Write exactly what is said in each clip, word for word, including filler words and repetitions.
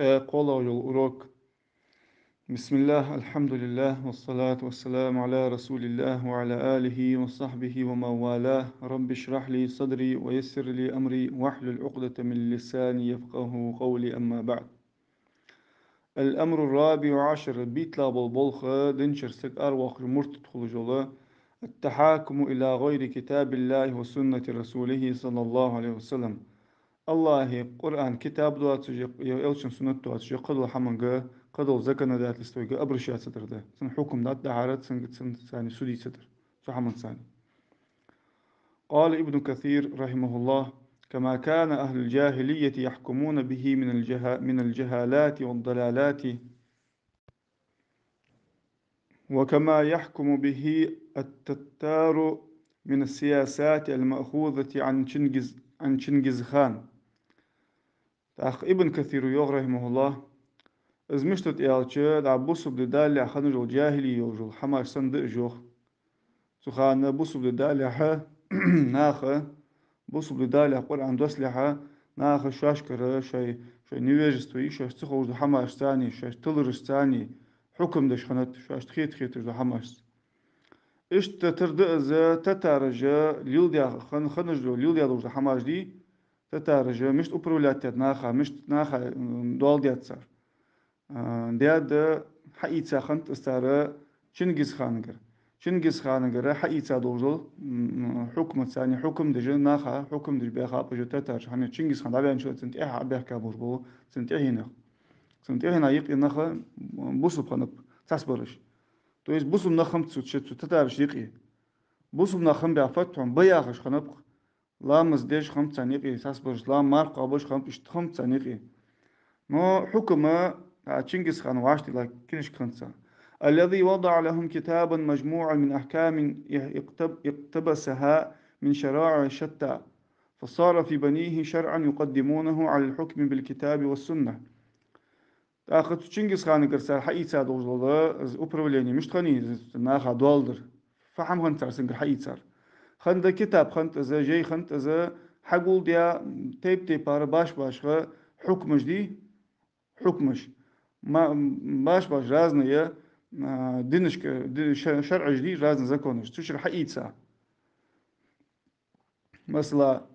Э, кхоалагӀа йола урок. بسم الله، الحمد لله، والصلاة والسلام على رسول الله وعلى آله وصحبه ومن والاه. رب اشرح لي صدري ويسر لي أمري واحلل عقدة من لساني يفقهوا قولي، أما بعد. الأمر الرابع عشر, бийтталагӀа бола болх, динчура саг аравоаккхаш муртад хулаш вола, التحاكم إلى غير كتاب الله وسنة رسوله صلى الله عليه وسلم. АллахӀа Къуръан китаб доацаш, е Элчан суннат доацаш, е кхыдолча хӀаманга, кхыдолча законодательствога обращаться дар да. Цун хьукам дӀатӀадахьар, цунга, цун, царна судиться дар. Цу хӀаманца. قال ابن كثير رحمه الله: كما كان أهل الجاهلية يحكمون به من الجها-، من الجهالات والضلالات، وكما يحكم به التتار من السياسات المأخوذة عن چنگز-، عن چنگز خان. ТӀаккха Ибн Касира йоах, рахьимахӀуллахӀ, из мишта да аьлча, дӀа бусалба ди далалехь хинна йола, джахӀили йолаш йола хӀамаш санна да уж, йоах. Цу хана бусалба ди далалехь наха, бусалба ди далалехь, Къуръан доссалехь наха шоашкара, шоай, шоай невежество, шоашта ца ховш дола хӀамашца, шоашта тиларашца хьукам деш хиннад, шоашта хета-хеташ дола хӀамашца. Иштта тара да из татараша леладаь хин-, хинна йола, леладаь долаш дола хӀамаш дий, татараша мишта управлять даьд наха, мишта наха, м, доал даьд цар. А, даьд, хьаийца хиннад из цар Чингизханагара. Чингизханагара хьаийца долаш дола, м, хьукмаца, хьукам деш, наха хьукам деш баьхаб уж татараш. ХӀана аьлча Чингизхан дӀаваьнначул цунна тӀехьа баьхка болаш бола цун тӀехьенах. Цун тӀехьенах юкъе нах, м, бусалба хиннаб, цхьабараш. То есть бусалба нах хиннаб цу, цу татарашта юкъе. Бусалба нах хиннаб, фатхьун ба яхаш хиннаб-кх. Ламаз деш хиннаб царна юкъе, цхьабараш, лам-марха кхоабаш хиннаб, иштта хиннаб царна юкъе. Но хьукам, а, Чингизхан вӀаштӀехьа книжка хиннад цар. الذي وضع لهم كتابا مجموعا من أحكام اقتب-، اقتبسها من شرائع شتى، فصار في بنيه شرعا يقدمونه على الحكم بالكتاب والسنة. ТӀаккха цу Чингизханагара цар хьаийца долаш дола из управление мишта хиннай, из наха доал дар. Фу хӀама хиннад цар цунгара хьаийцар? Хиннад китаб, хиннад из, жай хиннад из, хьагулдаь, тайп-тайпара башха-башха хьукмаш дий, хьукмаш. Ма-, башха-башха разные, а, динашка, ди-, ша-, шарӀаш дий, разные законаш. Цу чура хьаийца. Масала,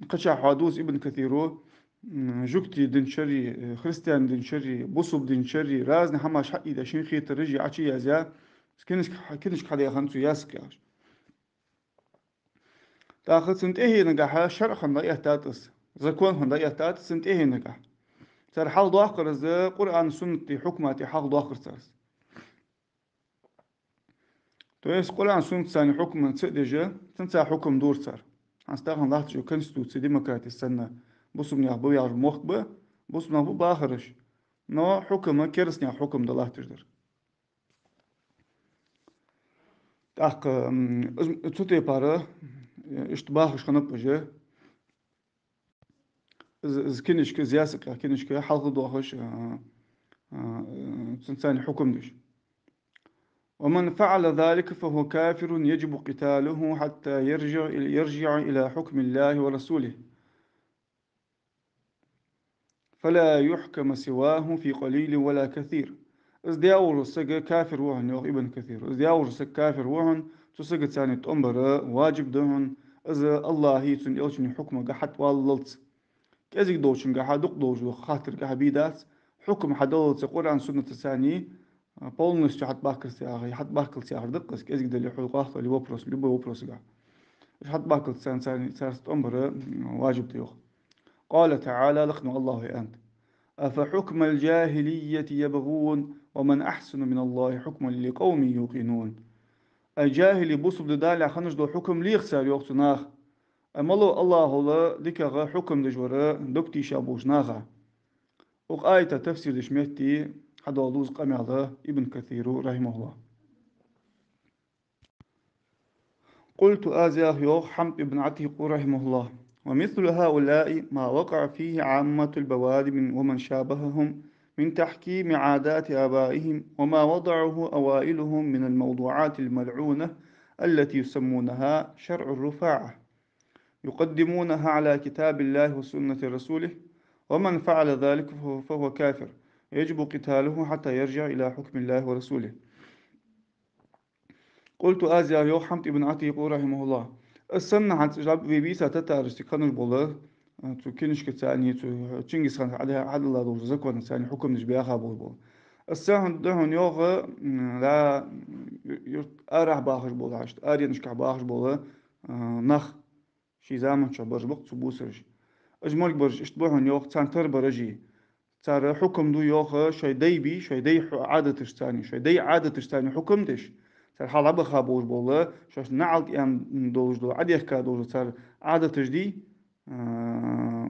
кхычахьа хьадувц Ибн Касира, м, жугтий дина чура, э, христиан дина чура, бусалба дина чура, разные хӀамаш хьаийдеш, шийна хетараш Ӏочуяздаь, книжка, книжка хьадаь хиннад цо, Ясакъ яхаш. ТӀаккха цун тӀехьенагахьа шарӀ хинна дӀаэттад из, закон хинна дӀаэттад цун тӀехьенагахьа. Цар хьалхадоаккхар из, Къуръан-Суннатий хьукматий хьалхадоаккхар цар из. То есть Къуръан-Суннатаца хьукам ца а деш, цунца хьукам дора цар. ХӀанз тахан латташ йола конституци, демократи санна, бусалба наьха ба яхаш мохк ба, бусалба нах ба бахараш. Но хьукам кераста наьха хьукам да латташ дар. ТӀаккха, м, из, цу тайпара, э, иштта бахаш хиннаб уж. Из, из книжка, из Ясакъ яха книжка хьалхадоахаш, а, а, цунца хьукам деш. ومن فعل ذلك فهو كافر يجب قتاله حتى يرجع، يرجع إلى حكم الله ورسوله، فلا يحكم سواه في قليل ولا كثير. Из даь волаш вола саг кафир ва хьона, йоах Ибн Касира. Из даь волаш вола саг кафир ва хьона, цу сагаца тӀом бар ваджиб да хьона, из АллахӀи цун Элчани хьукмага хьатӀаваллалца. КӀезига долчунгахьа, дукха долча хаттаргахьа бе дац, хьукам хьадаллалца Къуръан-Суннатаца, а, полностью хьатӀабахкалца яхар, хьатӀабахкалца яхар да-кх из, кӀезига дале а, хьалкъахтоле вопрос, любой вопросагахьа. Уж хьатӀабахкалца царна, царца тӀом бар, м, ваджиб да, йоах. قال تعالى, лакхе ва АллахӀа аьннад: أفحكم الجاهلية يبغون ومن أحسن من الله حكما لقوم يوقنون. Ай, джахӀили, бусалба ди далалехь хиннаш дола хьукам леха цар, йоах цо, наха. Ай, малав АллахӀал дикагӀа хьукам деш вар дог тийша болча наха? Укх аята тафсир деча метте хьадоаладу из къамаьл Ибн Касира, рахьимахӀуллахӀ. قلت, аз яхар, йоах Хьамд ибн Ӏатикъа, рахьимахӀуллахӀ: ومثل هؤلاء ما وقع فيه عامة البوادي من، ومن شابههم، من تحكيم عادات آبائهم، وما وضعه أوائلهم من الموضوعات الملعونة التي يسمونها شرع الرفاعة، يقدمونها على كتاب الله وسنة رسوله، ومن فعل ذلك فهو، فهو كافر، يجب قتاله حتى يرجع إلى حكم الله ورسوله. قلت, аз яхар, йоах Хьамд ибн Ӏатикъа, رحمه الله. Из санна хӀанз жаб ве биса татарашта ханаш бола, цу кинашка цани, цу Чингисхана хьада-, хьадалла долча законаца цани хьукам деш баьха болаш бола. Из санна да хьона, йоах, м, да, юрт арахьа бахаш бола, хьашт, аренашка бахаш бола, а, нах. Ший заман чу бараш ба-кх цу бусараш. Уж морг бараш иштта ба хьона, йоах, царна тара бараш. Цар хьукам ду, йоах, шоай дай бий, шоай дай хьу-, Ӏадаташца цани, шоай дай Ӏадаташца цани хьукам деш. Цар хьалха баха болаш бола, шоашта наӀалт аьнна долаш дола, Ӏодехка долаш цар Ӏадаташ дий, а,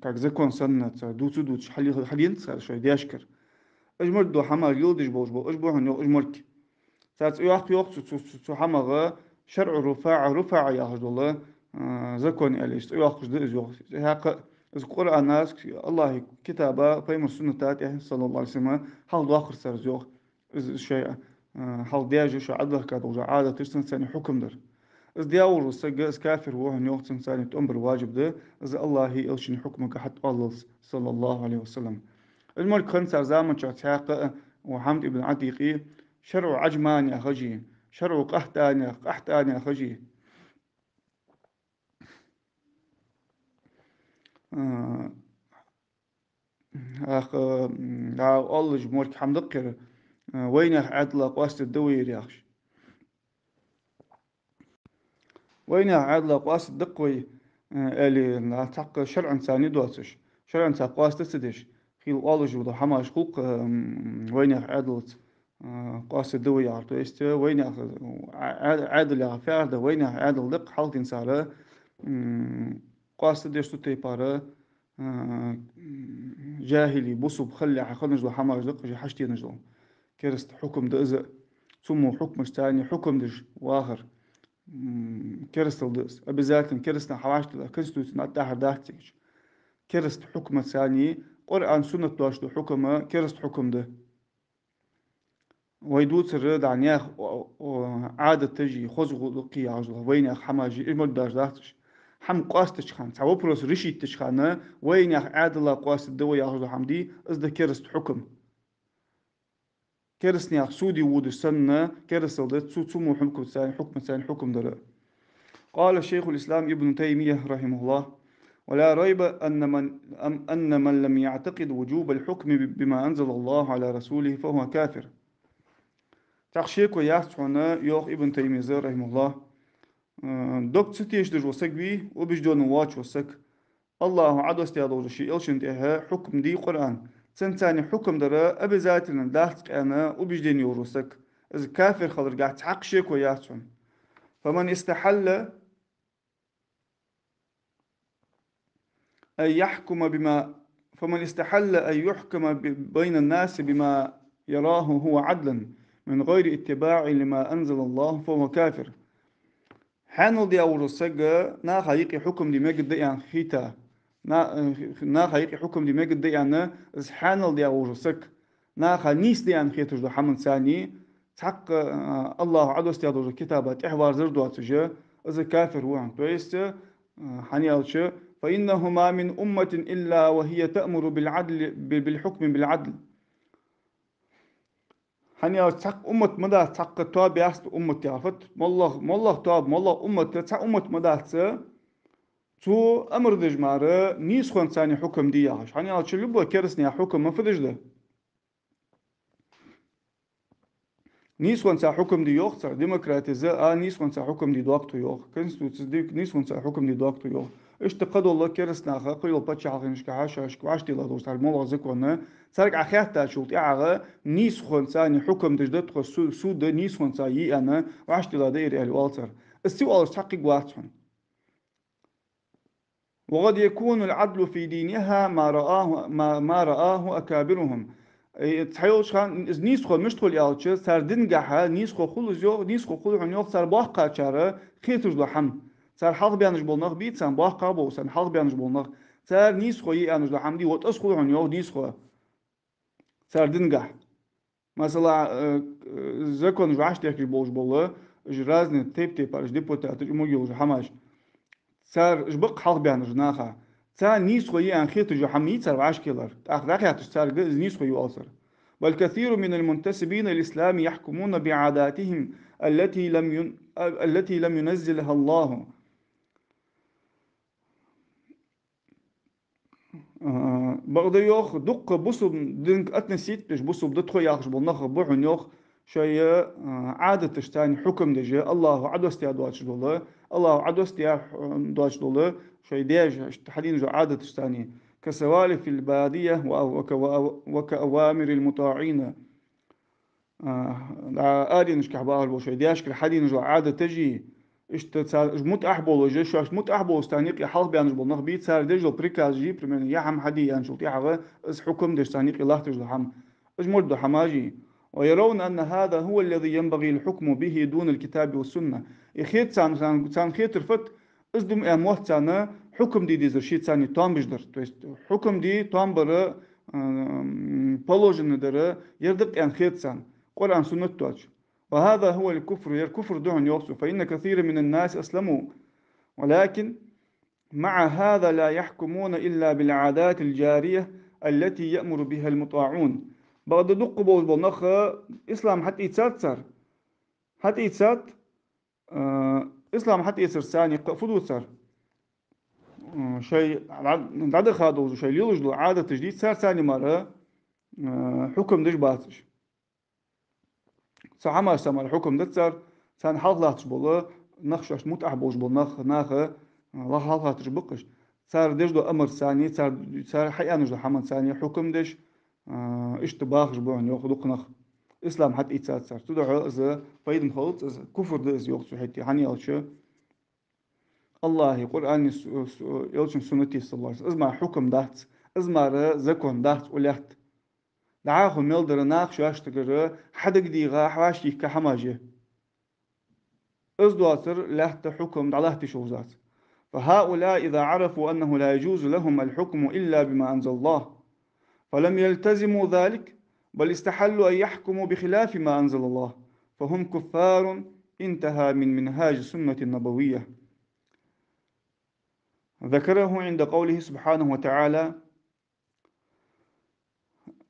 как закон санна, цар дувца-дувцаш хьали-, хьален цар шоай даьшкара. Уж морг дола хӀамаш леладеш болаш бола, уж ба хьона, йоах, уж морг. Цар цӀи йоаккх, йоах, цу, цу, цу, цу хӀамах шарӀу РуфаӀа, РуфаӀа яхаш дола, а, закон аьле, цӀи йоаккхаш да из, йоах. ХӀаьта из Къуръана, АллахӀа китаба, пайхамара сунната тӀа, صلى الله عليه وسلم, хьалха доаккхар цар из, йоах. Из шоай, а, хьалха даьша шоаш Ӏодехка долча Ӏадаташца цани хьукам дар. Из даь волаш вола саг, из кафир ва хьона, йоах, цунна цани тӀом бар важиб да, из АллахӀеи элчанеи хьукмага хьатӀаваллалца, صلى الله عليه وسلم. Уж морг хиннад цар заман чу цхьаькха а, ва Хьамд ибн Ӏатикъи, шарӀу Ӏаджман яхаш, шарӀу КъахьтӀан яхаш, КъахьтӀан яхаш. А, ах, а, а, оалаш морг хӀама да-кх ер, а, вайнаьха Ӏаьдала къоастаде да вай ер яхаш. Вайнаьха Ӏаьдала къоастаде да-кх вай, э, аьле, цхьаккха шарӀаца цани доацаш, шарӀаца къоаста ца деш, хила оалаш дола хӀамаш хул-кх, м, вайнаьха Ӏаьдалца, э, къоастаде да вай яхар. То есть, э, вайнаьха, э, Ӏа-, Ӏаьдал яхар фу яхар да, вайнаьха Ӏаьдал да-кх хьалха денз цар, м, къоастадеш цу тайпара, а, м, жахӀили, бусалба хилалехьа хиннаш дола хӀамаш да-кх, уж хьаштенаш дола. Кераста хьукам да из. Цу мо хьукмашца цани хьукам деш вахар. М, керастал да из. Обязательно керастан хьавӀашагӀтилла, конституцена тӀехьара дац цига. Кераста хьукмаца цани, Къуръан, суннат дош дола хьукам, кераста хьукам да. Вай дувцар да наьха, о, о, Ӏадаташи, хоза гӀулакхи яхаш дола, вайнаьха хӀамаши, уж морг доацаш дац уж. ХӀама къоастадеча хана, цхьа вопрос решить деча хана, вайнаьха Ӏаьдала къоастаде да вай яхаш дола хӀама дий, из да кераста хьукам. Кераста наьха суде водаш санна, керастал да цу, цу мо хьукмаца цани, хьукмаца цани хьукам дар. قال شيخ الإسلام ابن تيمية رحمه الله: ولا ريب أن من، أم-، أن من لم يعتقد وجوب الحكم ب-، بما أنزل الله على رسوله فهو كافر. ТӀаккха шеко яц хьона, йоах Ибн Таймияс, رحمه الله, э, дог ца тешадеш вола саг вий, убеждённый воацаш вола саг, АллахӀа Ӏодоссадаь долча ший элчан тӀа хьукам дий Къуръан, цунца цани хьукам дар обязательно дац аьнна убеждени йолаш вола саг, из кафир хиларга цхьаккха шеко яц хьона. فمن استحل أن يحكم بما، فمن استحل أن يحكم ب-، بين الناس بما يراه هو عدلا من غير اتباع لما أنزل الله فهو كافر. Хьаьнал даь волаш вола саг наха юкъе хьукам де мегаргда аьнна хеташ, на-, наха юкъе хьукам де мегаргда аьнна, из хьаьнал даь волаш вола саг, наха нийса да аьнна хеташ дола хӀамаца цани, цхьаккха, а, АллахӀа Ӏодоссадаь долча китаба тӀехьаварзар доацаш, из кафир ва хьона. То есть, а, хӀана аьлча, فإنه ما من أمة إلا وهي تأمر بالعدل، ب-، بالحكم بالعدل. ХӀана аьлча цхьаккха уммат ма дац, цхьаккха тоаба яц уммат яхар фуд, моллагӀа, моллагӀа тоаба, моллагӀа уммат, цхьа уммат ма дац, цо амар деш мара нийсхонца цани хьукам де яхаш. ХӀана аьлча любой кераста наьха хьукам фу деш да? Нийсхонца хьукам де йоах цар, демократица, а, нийсхонца хьукам де доаккх тхо йоах, конституцица де-, нийсхонца хьукам де доаккх тхо йоах. Иштта кхыдола кераста наха кхыйола паччахьалкхенашка, хьаьшашка вӀаштӀехьадоалаш тхьара моллагӀа закон, царга Ӏохаьттачул тӀехьагӀа нийсхонца цани хьукам деш да тхо, су-, суд нийсхонца йий аьнна, вӀаштӀехьа да ер аьле оал цар. Из ца оалаш цхьаккха вац хьона. وقد يكون العدل في دينها ما رآه، ما، ما رآه أكابرهم. Э, цхьайолча хана из нийсхо мишта хул аьлча, цар дингахьа нийсхо хул из йоах, нийсхо хул хьона йоах, цар боккхагӀчар хеташ дола хӀама. Цар хьалха баьннаш бола нах бий, царна боккхагӀа бола, царна хьалха баьннаш бола нах. Цар нийсхо йий аьнна дола хӀама дий, вот из хул хьона йоах нийсхо. Цар дингахьа. Масала, э, э, законаш вӀаштӀехкаш болаш бола, уж разные тайп-тайпара, уж депутаташ, уж мо йолаш хӀамаш. Цар, уж ба-кх хьалха баьннараш наха. Царна нийсхо я аьнна хеташ йола хӀама йий цар вӀашкаялар. ТӀаккха дӀахаьттача царга из нийсхо я оал цар. بل كثير من المنتسبين للإسلام يحكمون بعاداتهم التي لم ين-، التي لم ينزلها الله. А, бакъда йоах, дуккха бусалба динга относиться деш, бусалба да тхо яхаш бола нах ба хьона йоах, шоай, а, Ӏадаташца хьукам деш, АллахӀа Ӏодоссадаь доацаш дола, АллахӀа Ӏодоссадаь, а, доацаш дола, шоай даьша, иштта хьадена дола Ӏадаташца, كسوالف البادية و-، وك-، و-، وكأوامر المطاعين. А, да, аренашкахь бахаш бола шоай даьшкара хьадена дола Ӏадаташ, иштта цар, уж мутӀахь болаш, шоашта мутӀахь болаш царна юкъе хьалхабаьннаш бола нах бий, цар деш дола приказаш, примерно, ер хӀама хьаде аьнначул тӀехьагӀа, из хьукам деш царна юкъе латташ дола хӀама. Уж мурд дола хӀамаш. ويرون أن هذا هو الذي ينبغي الحكم به دون الكتاب والسنة. Из хет царна, царна, царна хетар фуд, из да ма аьнна мотт царна хьукам де дезар ший царна тоам беш дар. То есть хьукам де, тоам бар, м, положено дар, ер да-кх аьнна хет царна, Къуръан, суннат доацаш. وهذا هو الكفر, ер куфр да хьона йоах цо. فإن كثيرا من الناس أسلموا، ولكن مع هذا لا يحكمون إلا بالعادات الجارية التي يأمر بها المطاعون. Бакъда дуккха болаш бола нах ислам хьатӀаийцад цар. ХьатӀаийцад, а, ислам хьатӀаэцарца царна кхы а фу ду цар? А, шоай дӀа-, дӀадаха долаш, шоай лелаш дола Ӏадаташ дий цар, царна мара, а, хьукам деш бац уж. Цу хӀамашца мара хьукам дац цар, царна хьалха латташ бола нах, шоашта мутӀахь болаш бола нах, наха, а, ла-, хьалха латташ ба-кх уж. Цар деш дола амарца царна, цар, цар хьааьнна дола хӀаманца царна хьукам деш, а, иштта бахаш ба хьона йоах дукха нах. Ислам хьатӀаийцад цар. Цудухьа из пайда ма хилац, из куфр да из йоах цо хӀаьта, хӀана аьлча АллахӀа Къуръани су-, су-, Элчан суннати, саллаллахӀу Ӏалайхи ва саллам, из мара хьукам дац, из мара закон дац укх лаьтта. ДӀахо мел дар наха шоаштагара хьадагадийгӀа, хьоашкийхка хӀамаш я. Из доацар лаьтта хьукам дӀалатта йиш йолаш дац. فهؤلاء إذا عرفوا أنه لا يجوز لهم الحكم إلا بما أنزل الله، فلم يلتزموا ذلك، بل استحلوا أن يحكموا بخلاف ما أنزل الله، فهم كفار، انتهى من منهاج السنة النبوية. ذكره عند قوله سبحانه وتعالى.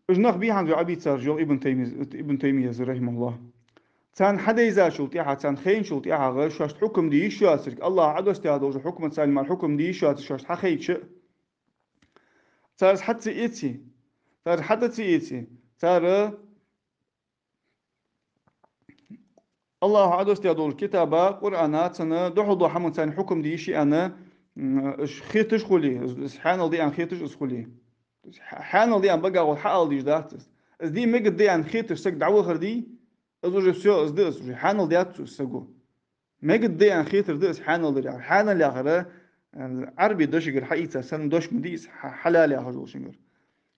Уж нах бий хӀанз Ӏобийцараш, йоах Ибн Тайми-, Ибн Таймияс, рахьимахӀуллахӀ. Царна хьадайзачул тӀехьагӀа, царна хайначул тӀехьагӀа, шоашта хьукам де йиш йоацилга, АллахӀа Ӏодоссадаь долча хьукманца царна мара хьукам де йиш йоацилга шоашта хьахайча, цар из хьа ца эце, цар хьатӀа ца эце, цар АллахӀа Ӏодоссадаь долча китаба, Къуръана, цунна духьал дола хӀаманца царна хьукам де йиш я аьнна, м, уж хеташ хуле, из, из хьаьнал да аьнна хеташ из хуле. То есть хьа-, хьаьнал да аьнна багахо хьаала дезаш дац из. Из де мегаргда аьнна хеташ саг дӀавахар дий, из уже всё, из да из, уже хьаьнал даьд цо из саго. Мегаргда аьнна хетар да из хьаьнал дар яхар. Хьаьнал яхар, э, Ӏарбий дешагара хьаийца санна дош ма дий из, хьа-, хьалал яхаш долчунгара.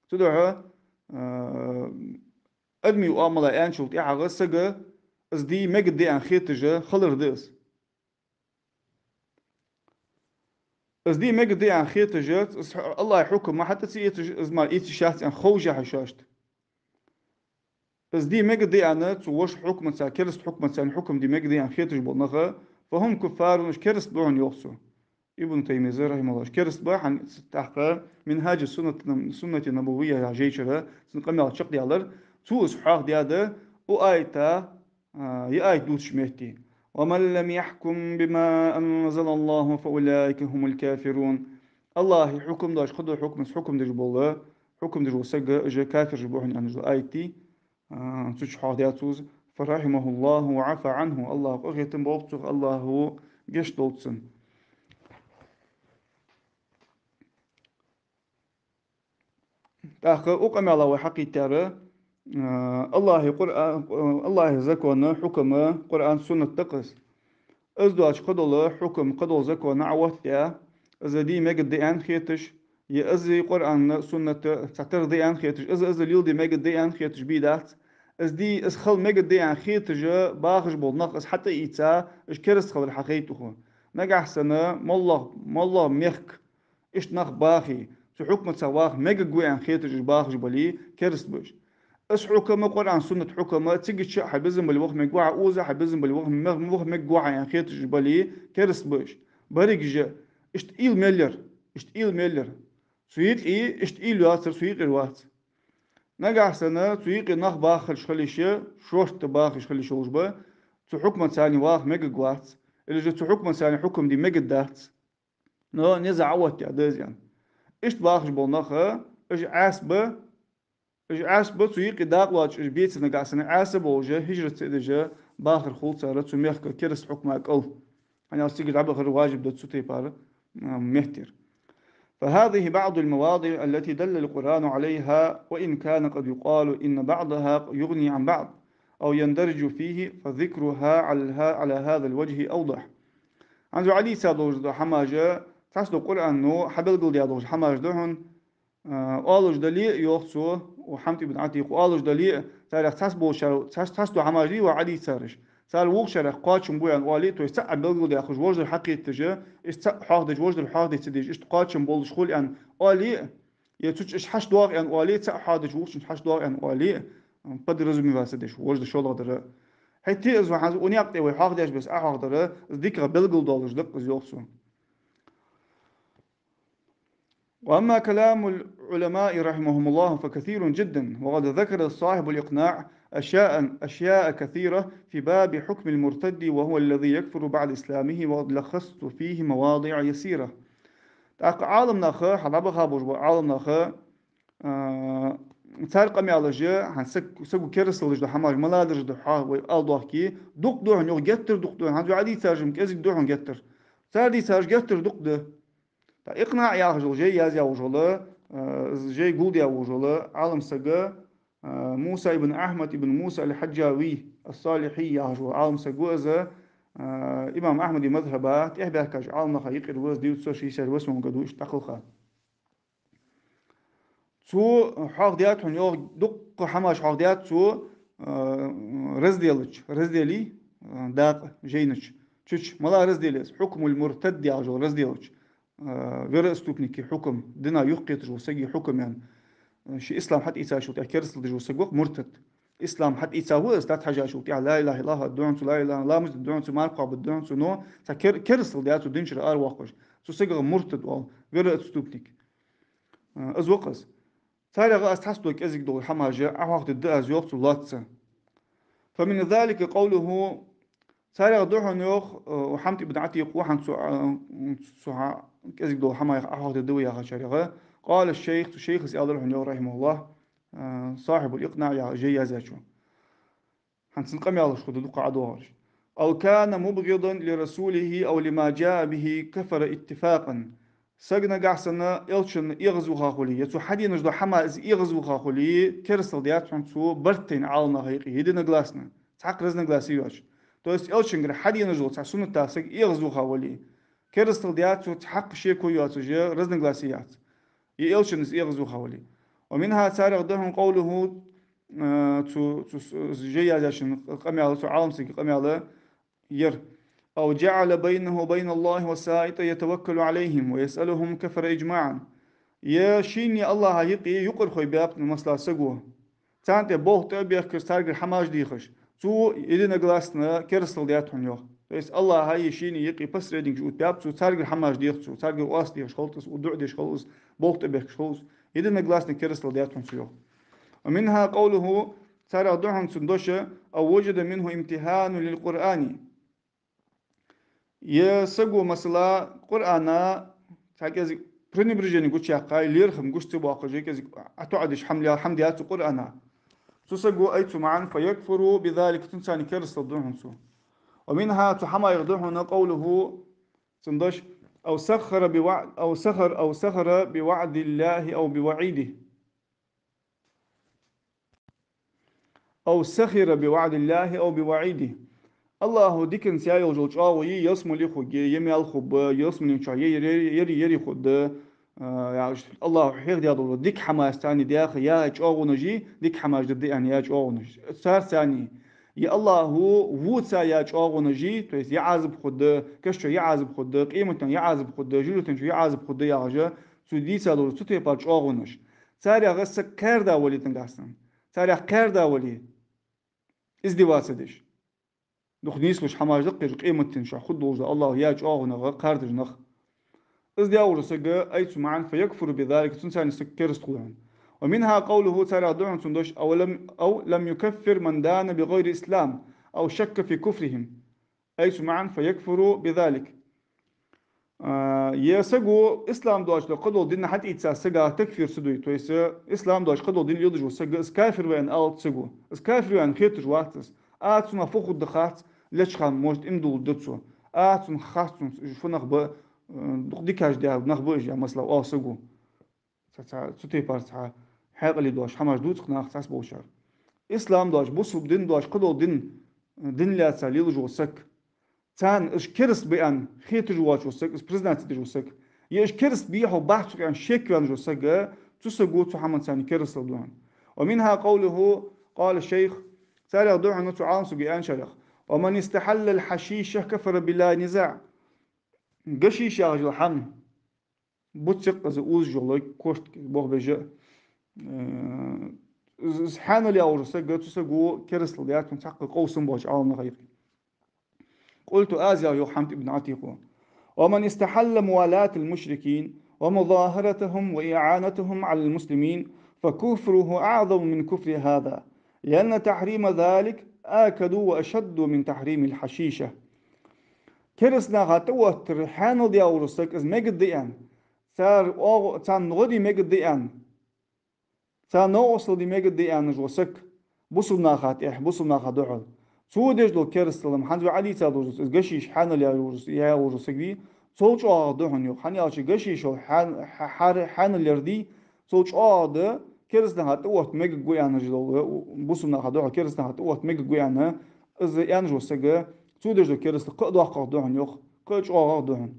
Цудухьа, э, адамий оамала аьнначул тӀехьагӀа сага из де мегаргда аьнна хеташ хилар да из. Из де мегаргда аьнна хеташ, из АллахӀа хьукам хьатӀа ца эцаш, из мара эца йиш яц аьнна ховш я хьа шоашта. Из де мегаргда аьнна, цу вокх хьукманца, кераста хьукманца царна хьукам де мегаргда аьнна хеташ бола нах, فهم كفار, уж кераста ба хьона йоах цо. Ибн Таймияс, рахьимахӀуллахӀ, уж кераста ба, хӀана, тӀаккха Минхьаджу суннат-, суннати набавия яхача жайчара цун къамаьл чакхдаьлар, цо из хьоахадаьд укх аята, а, ер аят дувцача метте: ومن لم يحكم بما أنزل الله فأولئك هم الكافرون. АллахӀа хьукам доацаш кхыдолча хьукмаца хьукам деш бола, хьукам деш вола саг, уж кафираш ба хьона аьнна дола аят дий, а, цу чу хьоахадаьд цо из, فرحمه الله وعفا عنه, АллахӀа къахетам болба цох, АллахӀа гешт долда цунна. ТӀаккха укх къамаьла вай хьакхийттар, а, АллахӀа Къуръа-, АллахӀа закон, хьукам, Къуръан, суннат да-кх из. Из доацаш кхыдола хьукам, кхыдола закон Ӏооттадаь, из де мегаргда аьнна хеташ, е из Къуръан, суннат цхьатарра да аьнна хеташ, из, из леладе мегаргда аьнна хеташ бий дац. Из де, из хила мегаргда аьнна хеташ бахаш бола нах из хьатӀаийца, уж кераста хилар хьахайт укхо. Нагахьа санна моллагӀа, моллагӀа мехка иштта нах бахе, цу хьукмаца ваха мегаргва аьнна хеташ уж бахаш бале, кераста ба уж. Из хьукам, Къуръан, суннат хьукам, цига чу хьа безам бале ваха мегаргва хьо, укхаза хьа безам бале ваха мег-, ваха мегаргва хьо аьнна хеташ уж бале, кераста ба уж. Берригаш иштта уйла мел яр, иштта уйла мел яр. Цу юкъе иштта уйла йоацар цу юкъера вац. Нагахь санна цу юкъе нах бахараш хила йиш я, шортта бахаш хила йиш йолаш ба, цу хьукмаца царна ваха мегаргвац, или же цу хьукмаца царна хьукам де мегаргдац. Но низаӀ оттаяь да из аьнна. Иштта бахаш бола нах, уж Ӏаьса ба, уж Ӏаьса ба, цу юкъе дакъа лоацаш уж бецар, нагахь санна Ӏаьса болаш, хӀижрат ца деш, бахар хул цар цу мехка кераста хьукма кӀал. ХӀана аьлча цига дӀабахар важиб да цу тайпара, а, меттера. فهذه بعض المواضع التي دل القرآن عليها، وإن كان قد يقال إن بعضها يغني عن بعض أو يندرج فيه، فذكرها على الها-، على هذا الوجه أوضح. ХӀанз Ӏадийца долаш да хӀамаш, цхьацца да Къуръано хьабелгалдаь долаш хӀамаш да хьона, а, оалаш дале а, йоах цо, Хьамд ибн Ӏатикъа, оалаш дале а, царех цхьацца болчар, цхьацца, цхьацца да хӀамаш дий вай Ӏадийцараш. Цар вокхарах кхоачам бу аьнна оале а, то есть цаӀ белгалдаь хулаш, вождар хьакхеташ, иштта цаӀ хьоахадеш, вождар хьоахаде ца дезаш, иштта кхоачам болаш хул аьнна оале а, е цу чу иштта хьачудоагӀа аьнна оале а, цаӀ хьоахадеш вокханна хьачудоагӀа аьнна оале а, подразумеваться деш, вождар шоллагӀа дар. ХӀаьта а из хӀанз укх наькъа тӀа вай хьоахадеш беса Ӏохьоахадар, из дикагӀа белгалдоалаш да-кх из, йоах цо. وأما كلام العلماء رحمهم الله فكثير جدا، وقد ذكر صاحب الإقناع أشياء، أشياء كثيرة في باب حكم المرتد وهو الذي يكفر بعد إسلامه، وقد لخصت فيه مواضع يسيرة. ТӀаккха Ӏаламнаха, хьа дӀабаха болаш бола Ӏаламнаха, а, цар къамаьлаш, хӀанз саг, саго керастал деш дола хӀамаш малагӀдараш да хьона вай ала доахке, дукха да хьона, йоах, геттара дукха да хьона, хӀанз вай Ӏадийцараш-м кӀезига да хьона геттара. Цар дийцараш геттара дукха да. ТӀаккха икънаӀ яхаш йола жай язъяь волаш вола, а, жай гулдаь волаш вола Ӏалам саг, а, Муса ибн Ахьмад ибн Муса аль-Хьаджави ас-Салихьи яхаш вола Ӏалам саг ва из, а, имам Ахьмада мазхӀаба тӀехьабаьхкача Ӏаламнаха юкъера ва из, девятьсот шестьдесят восьмом году иштта дӀакхелха. Цо хьоахадаьд хьона, йоах, дуккха хӀамаш хьоахадаьд цо, а, разделаш, разделий, а, дакъа жайнаш чу. Чу малагӀа раздел я из? حكم المرتد яхаш йола разделаш. А, вероотступника хьукам, дина юхакхеташ вола сага хьукам аьнна. Ший ислам хьатӀаийцачул тӀехьагӀа керастал деш вола саг ва-кх муртад. Ислам хьатӀаийца ва из, тӀатӀахьежачул тӀехьагӀа لا إله إلا الله да хьона цо, لا إله إلا الله, ламаз дергда хьона цо, марха кхоабаргда хьона цо, но цхьа кер-, керастал даьд цо дин чура аравоаккхаш. Цу сагах муртад оал, вероотступник. А, из ва-кх из. Царех аз цхьацца дола кӀезига дола хӀамаш Ӏохьоахадергда аз, йоах цо, лоацца. فمن ذلك قوله, царех да хьона, йоах, а, Хьамд ибн Ӏатикъа ва хьона цу, а, цу хьа-, кӀезига дола хӀамаех Ӏохьоахадергда вай яхачарех. قال الشيخ, цу шайхас аьлар хьона, йоах, رحمه الله, а, صاحب الإقناع яха жай язъяьчо. ХӀанз цун къамаьлаш хургда дукха ӀодоагӀараш. أو كان مبغضا لرسوله أو لما جاء به كفر اتفاقا. Саг нагахь санна элчанна эгӀазваха хуле, е цо хьаденаш дола хӀама из эгӀазваха хуле, керастал даьд хьона цо барт тайна Ӏаламнаха юкъе, единогласно, цхьаккха разногласи йоацаш. То есть элчангара хьаденаш дола цхьа суннатах саг эгӀазваха вале, керастал даьд цо цхьаккха шеко йоацаш, разногласи яц. Е элчанна из эгӀазваха вале. ومنها, царех да хьона, قوله, а, цу, цу с-, жай язъяьчун къамаьл, цу Ӏалам сага къамаьл яр: أو جعل بينه وبين الله وسائط يتوكل عليهم ويسألهم كفر إجماعا. Е шийнеи АллахӀаи юкъе юкъархой баьб, масала, саго. Царна тӀа болх тӀа а бехкаш, царгара хӀамаш дехаш, цо единогласно керастал даьд хьона, йоах. То есть АллахӀа е шийнеи юкъе посредникаш оттабаьб цо, царгара хӀамаш дех цо, царгара оаз дехаш хилац из, дуӀа деш хилац из, болх тӀа бехкаш хилац из, единогласно керастал даьд хьона цо, йоах. ومنها قوله, царех да хьона цун дош: أو وجد منه امتهان للقرآن. Е саго, масала, Къуръана цхьа кӀезига пренебрежение гучаяьккхай, лерхӀам гуш ца боаккхаш, е кӀезига ӀотоӀадеш хӀама ле-, хӀама даьд цо Къуръана. Цу саго, ай цу маӀан, فيكفر بذلك, цунца цхьана керастал да хьона цо. ومنها, цу хӀамаех да хьона, قوله, цун дош: أو سخر بوع-، أو سخر، أو سخر بوعد الله أو بوعيده. أو سخر بوعد الله أو بوعيده. АллахӀа диканца яь йолаш йола чӀоагӀо е ялсмале хургья, е маьл хургба, ялсмален чу е ер-, ер-, ер-, ер хургда, а, яхаш, АллахӀа хьехадаь дола дика хӀамаш царна даьха яь чӀоагӀонаш, дика хӀамаш дергда аьнна яь чӀоагӀонаш. Царца цхьана е АллахӀа воца яь чӀоагӀонаш, то есть е Ӏазап хургда, каша чу е Ӏазап хургда, къематдийнахьа е Ӏазап хургда, жожагӀатен чу е Ӏазап хургда яхаш, цо дийца дола цу тайпара чӀоагӀонаш. Царех саг кхаьрда вале, нагахь санна, царех кхаьрда вале, издеваться деш, дукха нийслуш хӀамаш да-кх уж, къематдийнахьа хургдолаш да АллахӀа яь чӀоагӀонех кхардаш нах. Из деш вола саг, ай цу маӀан, فيكفر بذلك, цунца цхьана саг кераста хул хьона. ومنها قوله, царех да хьона цун дош: أو لم، أو لم يكفر من دان بغير إسلام أو شك في كفرهم. Ай цу маӀан, فيكفر بذلك. А, е саго ислам доацаш дола кхыдола дин хьатӀаийца сага такфир ца дой, то есть, э, ислам доацаш кхыдола дин лелаш вола саг, из кафир ва аьнна алац саго. Из кафир ва аьнна хеташ вац из. А цунах фу хургда хац, лечкъам, может, иман дулларгда цо. А цунах хац цунца, уж фу нах ба, э, дукха дикаш деш нах ба уж, я масала, оал саго. Цхьа, цхьа, цу тайпара цхьа хьаькъале доацаш хӀамаш дувц-кх наха цхьаболчар. Ислам доацаш, бусалба дин доацаш кхыдола дин, дин лаьца лелаш вола саг, царна уж кераста ба аьнна хеташ воацаш вола саг, из признать деш вола саг, е уж кераста бий-хьогӀ бац-кх аьнна шек ваьнна вола саг, цу саго цу хӀаманца цхьана керастал ду хьона. ومنها قوله، قال الشيخ, царех да хьона цу Ӏалам саго аьнначарех: ومن استحل الحشيش كفر بلا نزاع. Гашиш яхаш йола хӀама, буц я-кх из, узаш йола, кошт бохабеш, э, из, из хьаьнал яь вола саг, цу саго керастал даьд, цунца цхьаккха къовсам боацаш Ӏалам наха юкъе. قلت, аз аьлар, йоах Хьамд ибн Ӏатикъо: ومن استحل موالاة المشركين ومظاهرتهم وإعانتهم على المسلمين فكفره أعظم من كفر هذا، لأن تحريم ذلك آكد وأشد من تحريم الحشيشة. Кераста наха тӀаоттар хьаьнал даь вола саг, из мегаргда аьнна, цар оагӀо-, царна гӀо де мегаргда аьнна, царна новкъостал де мегаргда аьнна вола саг, бусалба наха тӀехьа, бусалба наха духьал, цо деш дола керастал-м, хӀанз вай Ӏодийца долаш, из гашиш хьаьнал яь вола, яь вола саг вий, цул чӀоагӀагӀа да хьона, йоах. ХӀана аьлча гашишал хьаь-, хьа-, хьар-, хьаьнал яр дий, цул чӀоагӀагӀа да кераста наха тӀаотта мегаргва аьнна дола, бусалба наха духьал кераста наха тӀаотта мегаргва аьнна, из аьнна вола саг, цо деш дола керастал кхы а доккхагӀа да хьона, йоах, кхы а чӀоагӀагӀа да хьона.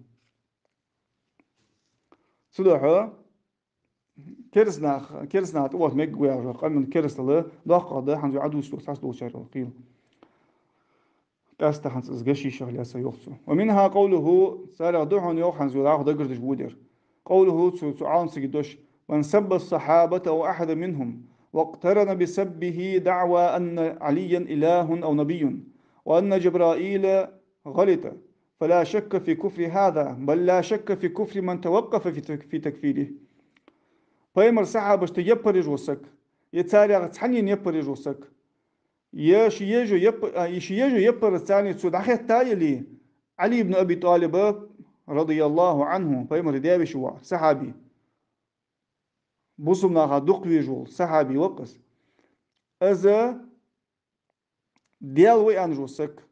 Цудухьа кераста нах, кераста наха тӀаотта мегаргва яхаш йола къаман керастал доккхагӀа да, хӀанз вай Ӏодувцаш дола цхьаболчар йола кхел. Къаьстта хӀанз из гашишах лаьца йоах цо. ومنها قوله, царех да хьона, йоах, хӀанз вай дӀахо дагардеш вола дар. قوله, цу, цу Ӏалам сага дош: من سب الصحابة أو أحدا منهم واقترن بسبه دعوى أن عليا إله أو نبي وأن جبرائيل غلط، فلا شك في كفر هذا، بل لا شك في كفر من توقف في تك-، في تكفيره. Пайхамара сахьабашта яппар еш вола саг, е царех цхьаннена яппар еш вола саг, е ше еш йола яп-, а, е ше еш йола яппарца цо дӀахетта яле, Ӏали ибн Аби ТӀалиб, رضي الله عنه, Пайхамара даь-веший воӀ, сахьаби, бусалба наха дукха везаш вола сахьаби ва-кх из. Из Даьла ва аьнна вола саг,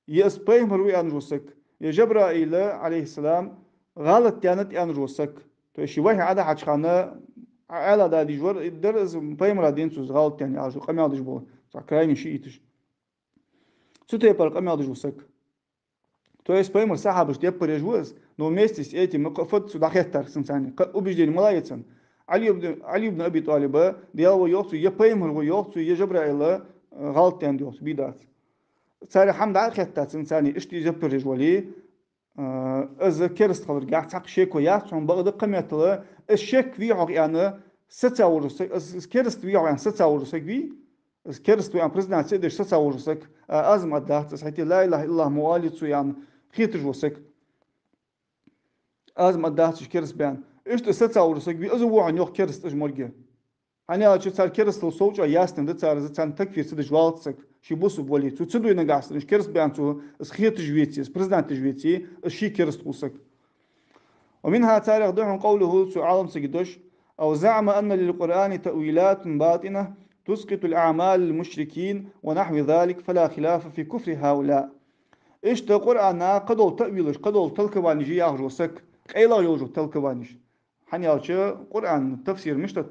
е из пайхамар ва аьнна вола саг, е Жабраил, Ӏалайхи ссалам, гӀалат даьннад аьнна вола саг. То есть ше вахьи Ӏодахьача хана Ӏа-, Ӏаьла дадийш вар, дар из пайхамара денз цо из гӀалат даьннад аьнна къамаьл деш бола, цхьа крайни шииташ. Цу тайпара къамаьл деш вола саг. То есть пайхамара сахьабашта яппар еш ва из, но вместе с этим кхы а фуд цо дӀахеттар цунца цхьана, кхы а убеждени мала я цун. Ӏали ибн, Ӏали ибн Аби ТӀалиба Даьла ва йоах цо, е пайхамар ва йоах цо, е Жабраил, э, гӀалат даьннад йоах цо, бий дац. Царех хӀама дӀа а хетта цунца цхьана, иштта из яппар еш вале, э, из кераста хиларгахьа цхьаккха шеко яц хьона, бакъда кхыметтел из шек вий-хьогӀ аьнна саца вола саг, из, из кераста вий-хьогӀ аьнна саца вола саг вий, из кераста ва аьнна признаться деш саца вола саг, а, аз-м аргдац, из хӀаьта لا إله إلا الله ма оалий цо аьнна хеташ вола саг. Аз-м аргдац уж кераста ба аьнна. Иштта саца вола саг вий, из ва хьона йоах кераста уж морг. ХӀана аьлча цар керастал сов чӀоагӀа ясно да цар, из царна такфир ца деш валац саг, ше бусалба вале. Цо ца дой нагахьа санна уж кераста ба аьнна цо из хеташ веце, из признать деш веце, из ше кераста хул саг. ومنها, царех да хьона, قوله, цу Ӏалам сага дош: أو زعم أن للقرآن تأويلات باطنة تسقط أعمال المشركين ونحو ذلك فلا خلاف في كفر هؤلاء. Иштта Къуръана кхыдола таъвилаш, кхыдола толкованеш я яхаш вола саг, къайлагӀа йолаш йола толкованеш. ХӀана аьлча Къуръан тафсир мишта да,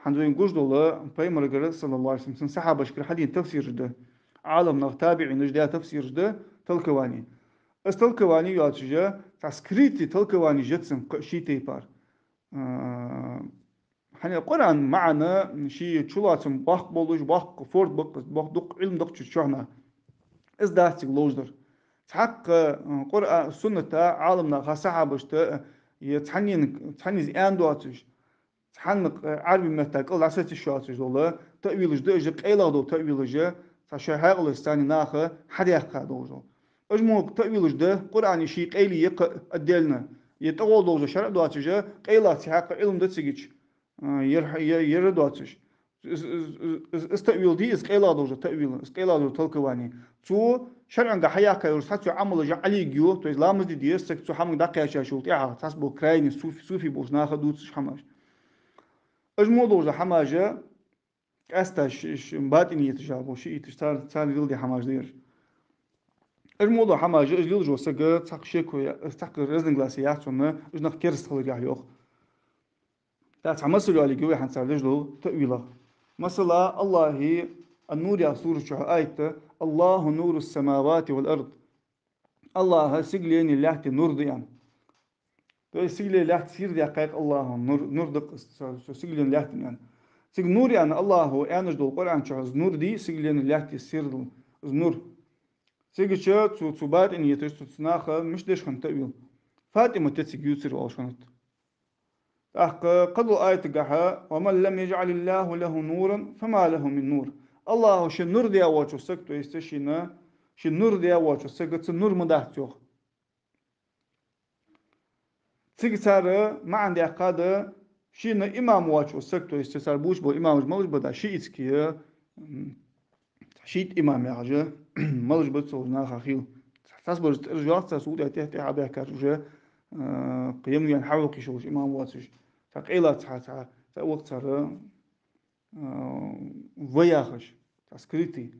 хӀанз вайна гуш дола, пайхамарагара, صلى الله عليه وسلم, цун сахьабашкара хьадена тафсираш да, Ӏалам нах, табиӀинаш даь тафсираш да, толковани. Из толковани йоацаш, цхьа скрытый толковани я цун кхы а ший тайпара. А, хӀана Къуръан маӀан ший чулоацам боккха болаш, боккха форд ба-кх, боккха дукха Ӏилма да-кх цу чу хьона. Из дац цига ловш дар. Цхьаккха, а, Къуръа-, сунната, Ӏалам наха, сахьабашта, а, е цхьаннена, цхьанне из аьнна доацаш, цхьанне, а, Ӏарбий метта кӀал дӀасаца йиш йоацаш дола таъвилаш да уж, къайлагӀа дола таъвилаш, цхьа шоай хьаькъалашца цхьана наха хьадаьккха долаш дола. Уж мо таъвилаш да, Къуръана ший къайле я-кх отдельно. Е тӀагӀолла долча шарӀа доацаш, къайлагӀа ца хьакха Ӏилма да цига, а, ер, ер, ер доацаш. Из, из, из, из, из таъвил дий, из къайлагӀа долча таъвил, из къайлагӀа долча толковани. Цу шарӀага хьаяьккха йолаш цхьацца Ӏамалаш Ӏалиг ю, то есть ламаз де деза саг цу хӀамага дӀакхаьчачул тӀехьагӀа, цхьацца бола крайни суфи, суфи болча наха дувцаш хӀамаш. Уж мо долча хӀамаша, къаьстта ш-, ш-, батӀиниташ а бо, шииташ, цар-, царна леладе хӀамаш да ераш. Уж мо дола хӀамаш, уж лелаш вола саг цхьаккха шеко я-, цхьаккха разногласие яц цунна, уж нах кераста хиларгахьа йоах. ТӀаккха цхьа масал йоаллиг я вай хӀанз цар деш дола таъвилах. Масала, АллахӀа Ан-Нур яха сурат чу аят да: «الله نور السماوات والأرض». АллахӀ сигаленеи лаьттеи нур да аьнна. То есть сигалеи лаьттеи сийрда яьккхай-кх АллахӀа, нур, нур да-кх из, цу, цу сигаленеи лаьттеи аьнна. Цига нур аьнна АллахӀа аьнна дола Къуръан чу из нур дий, сигаленеи лаьттеи сийрда, из нур. Цигача цу, цу батӀиниташа, цу, цу наха мишта деш хиннад таъвил? ФатӀимат я цига ювцар оалаш хиннад. ТӀаккха кхыдолча аятагахьа: «ومن لم يجعل الله له نورا فما له من نور». АллахӀа шийна нур даь воацача сага, то есть шийна, шийна нур даь воацача сага цун нур ма дац, йоах. Цига цар маӀан даьккхад, шийна имам воацача сага, то есть цар бувцаш бола имамаш малаш ба да, шиитский, м, шиит имам яхаш, малаш ба цу наха хила. Цхьабараш тӀара жоп цар султӀа тӀехьа-тӀехьа баьхкар уже, а, кхы ям вена хьавоаккхаш волаш имам воацаш. Цхьа къайла цхьа, цхьа, цхьа вакх цар, а, ва яхаш, цхьа скрытый.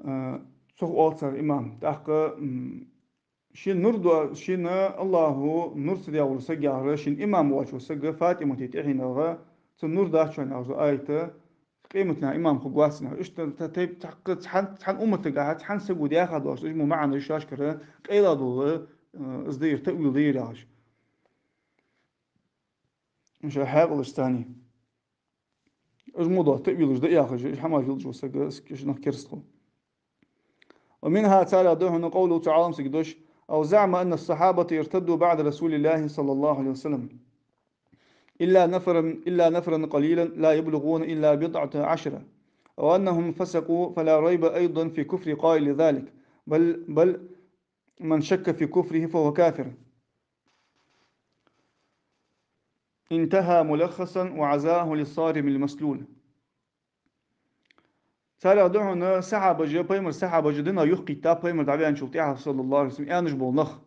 А, цох оал цар имам. ТӀаккха, м, шийна нур до-, шийна АллахӀа нур ца даь вола саг яхар, шийна имам воацача сага ФатӀимата тӀехьенах цун нур дац шоана яхаш да аят, къематдийнахьа имам хургвац аьнна. Иштта та-, тайп-, цхьаккха цхьан, цхьан умматагахьа цхьан саго даьха доацаш, уж мо маӀанаш шоашкара къайла дола, э, из да ер, таъвил да ер яхаш. Уж хьаькъалаш царна. Уж мо дола таъвилаш да яхаш, уж хӀамаш лелаш вола саг, уж нах кераста хул. ومنها, царех да хьона, قوله, цу Ӏалам сага дош: «أو زعم أن الصحابة ارتدوا بعد رسول الله صلى الله عليه وسلم إلا نفرا، إلا نفرا قليلا لا يبلغون إلا بضعة عشر، أو أنهم فسقوا، فلا ريب أيضا في كفر قائل ذلك، بل، بل من شك في كفره فهو كافر». انتهى ملخصا وعزاه للصارم المسلول. Царех да хьона сахьабаша, пайхамара сахьабаша динах юхакхийтта, пайхамар дӀаваьнначул тӀехьагӀа, صلى الله عليه وسلم, аьнна бола нах.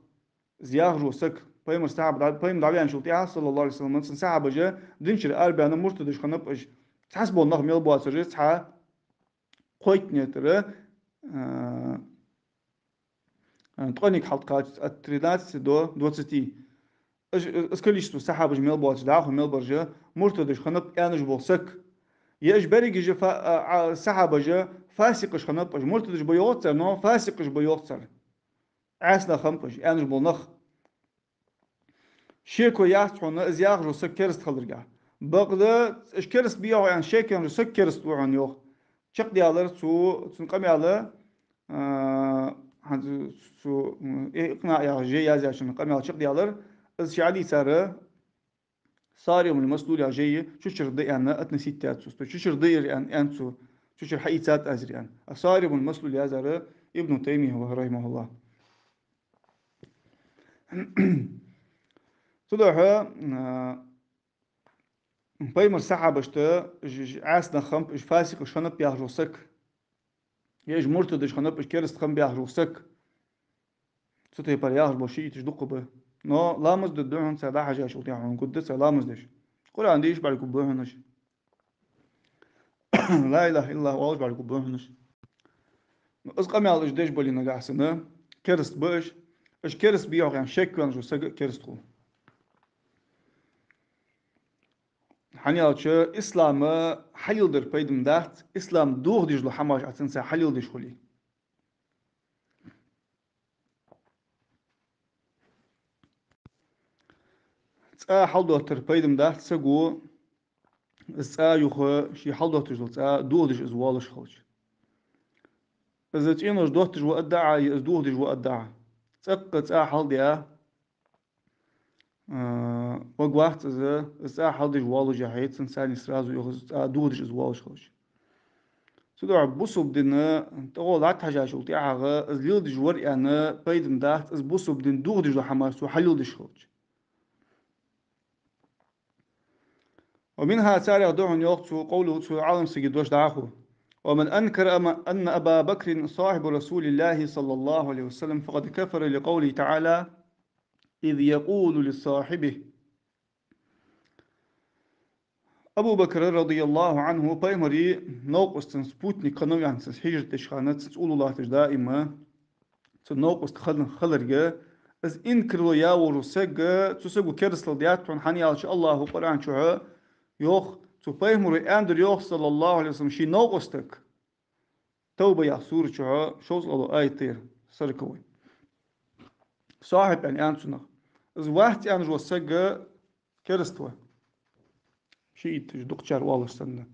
Из яхаш вола саг, пайхамара сахьаба дӀа-, пайхамар дӀаваьнначул тӀехьагӀа, صلى الله عليه وسلم, цун сахьабаша дин чура арабаьнна муртадаш хиннаб уж. Цхьабола нах мел боацар, цхьа кхойтта метр, а, а, ткъаьнга хьалтӀакхача, от тринадцати до двадцати. Уж, из количество сахьабаш мел боацаш, дӀахо мел бараш муртадаш хиннаб аьнна бола саг. Е уж берригаш фа-, а, а, сахьабаш фасикъаш хиннаб уж, муртадаш ба йоахац цар, но фасикъаш ба йоахац цар. Ӏаьса нах хиннаб уж, аьнна бола нах. Шеко яц хьона из яхаш вола саг кераста хиларгахьа. Бакъда уж кераста бий-хьогӀ аьнна шеко яьнна вола саг кераста ва хьона, йоах. Чакхдаьлар цу, цун къамаьл, а, хӀанз цу, м, «Икънаъ» яхача жайна яздаьчун къамаьл чакхдаьлар, из ше хьадийцар «Сарим аль-Маслуль» яхача жайна чу чура да аьнна относить даьд цо. То есть чу чура да ер аьнна, аьннад цо, чу чура хьаийцад аз ер аьнна. А «Сарим аль-Маслуль» яздаьр Ибн Таймия ва, рахьимахӀуллахӀ. Цудухьа, а, пайхамара сахьабашта уж, уж Ӏаьса нах хиннаб, уж фасикъаш хиннаб яхаш вола саг, е уж муртадаш хиннаб, уж кераста хиннаб яхаш вола саг, цу тайпара яхаш бола шииташ дукха ба. Но ламаз дергда хьона цар дӀахьежачул тӀехьагӀа, хьона гургда цар ламаз деш. Къуръан дешаш бӀаргагургба хьона уж. «Ла илахӀа иллаллахӀ» оалаш бӀаргагургба хьона уж. Ну, из къамаьл уж деш бале нагахьа санна, кераста ба уж. Уж кераста бий-хьогӀ аьнна шеко яьнна вола саг а кераста хул. ХӀана аьлча, ислам хьалеладар пайда ма дац, ислам дохадеш дола хӀамаш Ӏа цунца хьалеладеш хуле. ЦӀа хьалдоттар пайда ма дац саго, из цӀа юха, ше хьалдотташ дола цӀа дохадеш из воалаш хилча. Из цӀенош дотташ ва аргда Ӏа, е из дохадеш ва аргда Ӏа. ЦӀаккха цӀа хьалдаь, а, варгвац из, из цӀа хьалдеш воаллашехь, цунцара сразу юха из цӀа дохадеш из воалаш хилча. Цудухьа бусалба дина тӀагӀолла дӀатӀахьежачул тӀехьагӀа из леладеш вар аьнна пайда ма дац, из бусалба дин дохадеш дола хӀамаш цо хьалеладеш хилча. ومنها, царех да хьона, йоах цо, قوله, цу Ӏалам сага дош дӀахо: ومن أنكر أم-، أن أبا بكر صاحب رسول الله صلى الله عليه وسلم فقد كفر لقوله تعالى: إذ يقول لصاحبه. Абу Бакр, радияллаху Ӏанху, пайхамара новкъостан, спутник хиннав аьнна, цунца хьижрат деча хана, цунца уллув латташ даим, цун новкъост хин-, хиларга, из инкарло яь вола саг, цу саго керастал даьд хьона, хӀана аьлча АллахӀа Къуръан чу йоах, цу пайхамара аьннадар йоах, саллаллаху Ӏалайхи ва саллам, ший новкъостага. Тавба яха сура чу шовзткъа аят да ер, сороковой. Сахьиб аьнна аьннад цунах. Из вац аьнна вола саг кераста ва. Шииташа дукхачар оалаш санна.